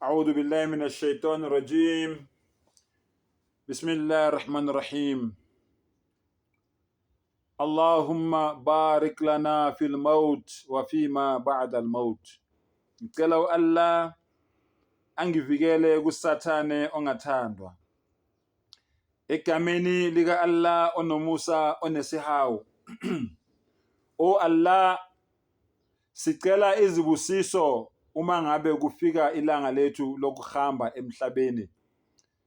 أعوذ بالله من الشيطان الرجيم بسم الله الرحمن الرحيم اللهم بارك لنا في الموت وفيما بعد الموت. Ngicela u-Allah angivikele kuSathane ongathandwa. Egameni lika Allah onomusa onesihawu. O Allah, sicela izibusiso uma ngabe kufika ilanga lethu lokuhamba emhlabeni.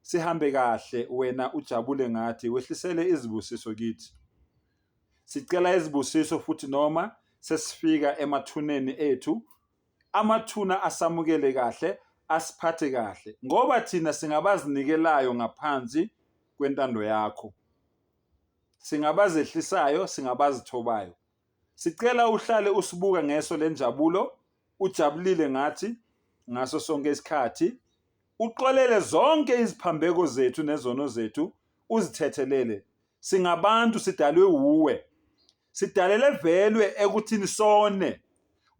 Sihambe kahle wena ujabule ngathi, wehlisele izibusiso kithi. Sicela izibusiso futhi noma sesifika emathuneni ethu, amathuna asamukele kahle, asiphathe kahle ngoba thina singabazinikelayo ngaphansi kwentando yakho. Singabazehlisayo, singabazithobayo. Sicela uhlale usibuka ngeso lenjabulo, ujabulile ngathi ngaso sonke isikhathi. Uxolele zonke iziphambeko zethu nezono zethu, uzithethelele. Singabantu sidalwe wuwe. Sidalele velwe ekuthini sone.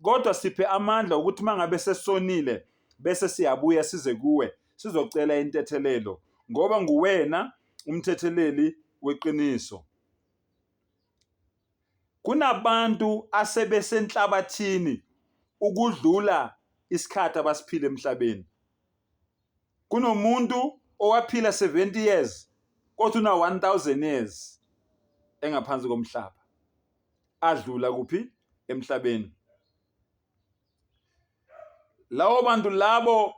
Kodwa siphe amandla ukuthi mangabe sesonile bese siyabuya size kuwe sizocela intethelelo ngoba nguwena umthetheleli weqiniso. Kunabantu asebesenhlabathini ukudlula isikhathi abasiphila emhlabeni. Kunomuntu owaphila 70 years kodwa una 1000 years engaphansi komhlaba. Adlula kuphi emhlabeni. Lawo bantu labo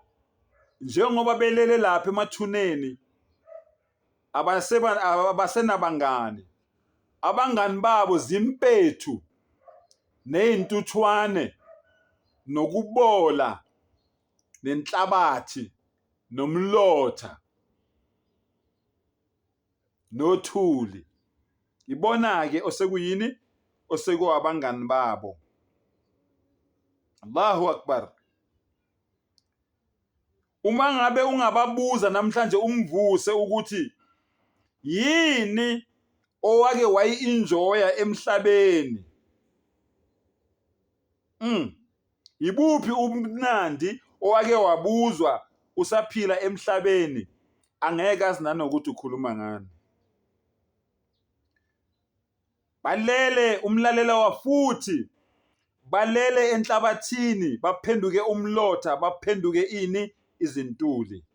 njengoba belele lapha emathuneni abasenabangani, abangani babo zimpethu nezintuthwane nokubola nenhlabathi nomlotha nothuli. Ibona-ke osekuyini osekuwabangani babo. Allahu Akbar. Uma ngabe ungababuza namhlanje umvuse ukuthi yini owake wayi-enjoya emhlabeni, Yibuphi ubumnandi owake wabuzwa usaphila emhlabeni, angeke azi nanokuthi ukhuluma ngani. Balele umlalela wafuthi, balele enhlabathini, baphenduke umlotha, baphenduke ini? Izintuli.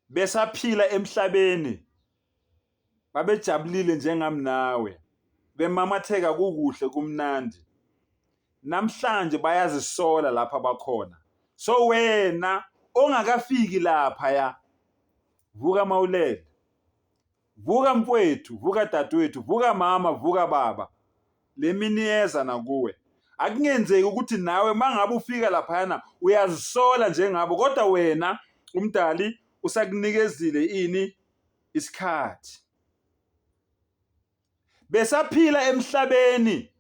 Besaphila emhlabeni babejabulile njengami nawe, bemamatheka kukuhle kumnandi. Namhlanje bayazisola lapha bakhona. So wena ongakafiki lapha ya, vuka mawulele. Vuka mfwethu, vuka dadewethu, vuka mama, vuka baba. Le mini iyeza nakuwe. Akungenzeki ukuthi nawe mangabe ufika laphayana uyazisola njengabo, kodwa wena umdali usakunikezile ini isikhathi. Besaphila emhlabeni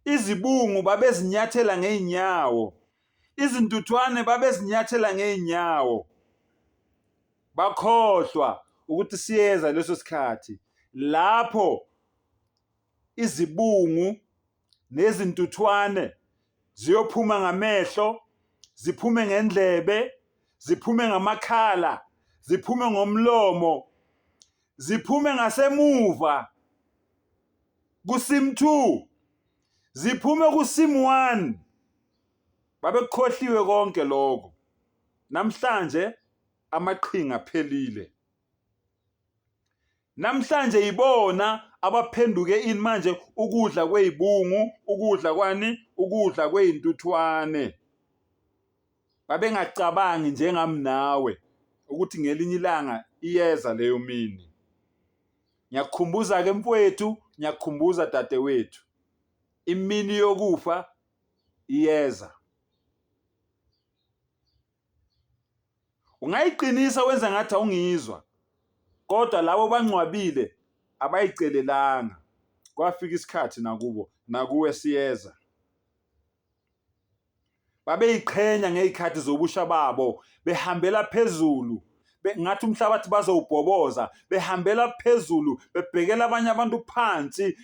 izibungu babezinyathela ngeenyawo, izintuthwane babezinyathela ngeenyawo. Bakhohlwa ukuthi siyeza leso sikhathi lapho izibungu nezintuthwane ziyophuma ngamehlo, ziphume ngendlebe, ziphume ngamakhala, ziphume ngomlomo, ziphume ngasemuva kusim 2, ziphume kusim 1. Babekukhohliwe konke lokho. Namhlanje amaqhinga aphelile. Namhlanje yibona abaphenduke ini manje ukudla kweyibungu, ukudla kwani, ukudla kweyintuthwane. Babengacabangi njengami nawe ukuthi ngelinye ilanga iyeza leyo mini. Ngiyakukhumbuza-ke mfowethu, ngiyakukhumbuza dadewethu, imini yokufa iyeza. Ungayiqinisa wenza ngathi awungizwa, kodwa labo bangcwabile abayicelelanga. Kwafika isikhathi nakubo, nakuwe siyeza. Babeyiqhenya ngezikhathi zobusha babo, behambela phezulu, Ngathi umhlabathi bazowubhoboza, behambela phezulu, bebhekela abanye abantu phansi,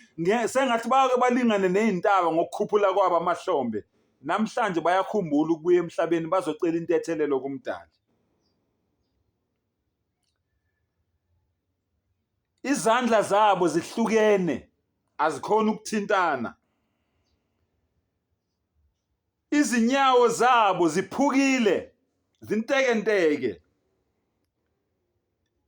sengathi bayake balingane nezintaba ngokukhuphula kwabo amahlombe. Namhlanje bayakhumbula ukubuya emhlabeni bazocela intethelelo kuMdali. Izandla zabo zihlukene, azikhona ukuthintana. Izinyawo zabo ziphukile, zintekenteke.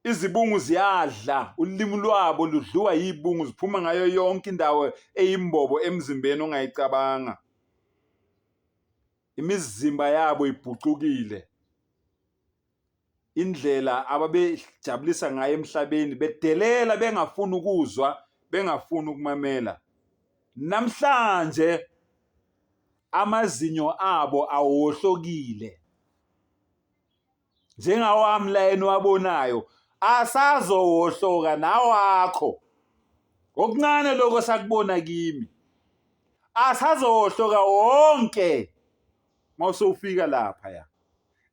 Izibungu ziyadla, ulimi lwabo ludliwa yibungu, ziphuma ngayo yonke indawo eyimbobo emzimbeni ongayicabanga. Imizimba yabo ibhucukile. Indlela ababejabulisa ngayo emhlabeni, bedelela bengafuni ukuzwa, bengafuni ukumamela. Namhlanje amazinyo abo awohlokile. Njengawami la eniwabonayo asazowohloka nawakho. Okuncane lokho sakubona kimi. Asazowohloka wonke mawusufika lapha ya.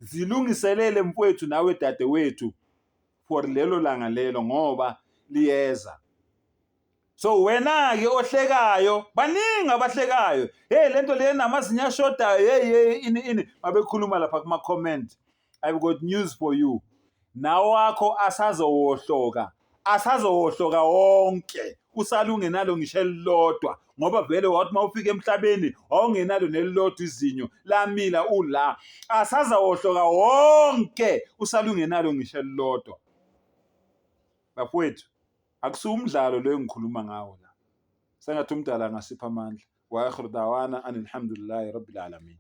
Zilungiselele mfowethu nawe dadewethu for lelo langa lelo ngoba liyeza. So wena-ke ohlekayo, baningi abahlekayo. Hey lento le namazinyo ashodayo, hey hey ini ini mabekhuluma lapha kuma comment. I've got news for you. Nawakho asazowohloka, asazowohloka wonke. Usale ungenalo ngisho elilodwa ngoba vele wathi uma ufika emhlabeni wawungenalo nelilodwa izinyo lamila ula. Asazowohloka wonke usale ungenalo ngisho elilodwa. Bafowethu, akusiwo umdlalo lo engikhuluma ngawo la. Sengathi umdala angasipha amandla. Wa akhiru dawana anilhamdulillahi rabbil alamin.